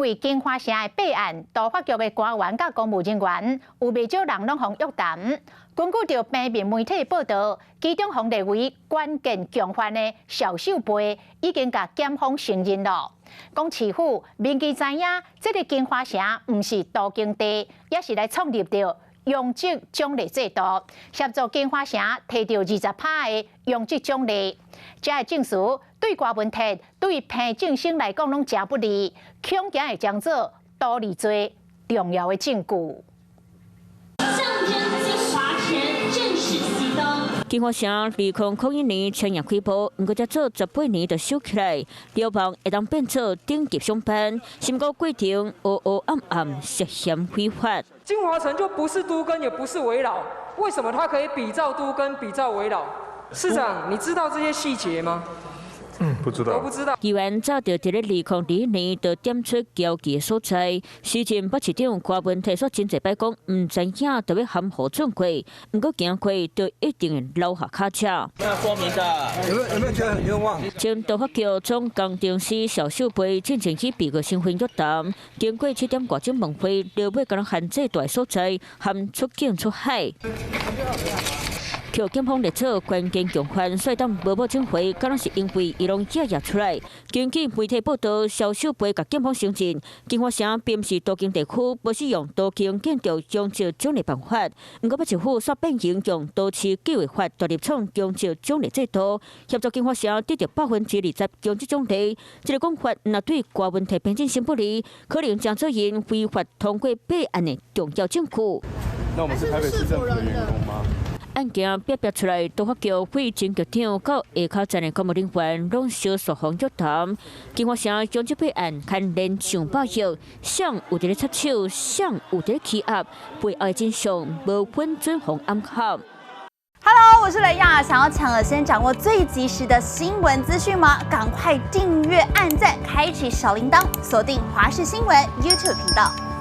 為京華城的弊案，都發局的官員佮公務人員有袂少人攏予約談。根據著平面媒體報道，其中予列為關鍵共犯的蕭秀貝已經共檢方承認囉。講市府明知知影，這个京華城毋是都更地，也是來創立著容積獎勵制度，協助京華城提著20%的容積獎勵。這个證詞對柯文哲、對彭正聲來講攏誠不利，恐驚會將做都二罪重要的證據。象徵京華城正式熄燈。京華城2001年簽約開埠，毋過才做18年就收起來，寮房會當變做頂級商辦，申告過程烏烏暗暗，涉嫌違法。京華城就不是都更，也不是危老，為什麼它可以比照都更，比照危老？市長，你知道這些細節嗎？嗯，不知道。都不知道。議員早就佇咧2021年就點出交期的所在，時任北市長柯文哲煞真濟擺講，毋知影就欲含糊轉過，毋過行過就一定會留下跤跡。那說明的。有沒有覺得很冤枉？前都發局總工程師蕭秀貝進前去被告身份約談，經過七點外鐘問話，落尾敢若限制大所在，含出境出海。予檢方列做關鍵共犯，所以當無報證回，敢若是因為伊攏寄出來。根據媒體報道，蕭秀貝共檢方承認，京華城並毋是都更地區，無使用都更建築容積獎勵辦法。毋過北市府煞變形用都市計劃法獨立創容積獎勵制度，協助京華城得著20%容積獎勵。這个講法若對柯文哲、彭正聲不利，可能將做𪜶非法通過弊案的重要證據。那我們是台北市政府的員工嗎？案件煏煏出來，都發局費前局長到下跤層的公務人員攏相數予約談。京華城容積弊案牽連上百億，誰有佇咧插手，誰有佇咧欺壓，背後的真相無分準予掩藏。 Hello，我是雷亞，想要搶先掌握最及時的新聞資訊嗎？趕快訂閱、按讚、開啟小鈴鐺，鎖定華視新聞 YouTube 頻道。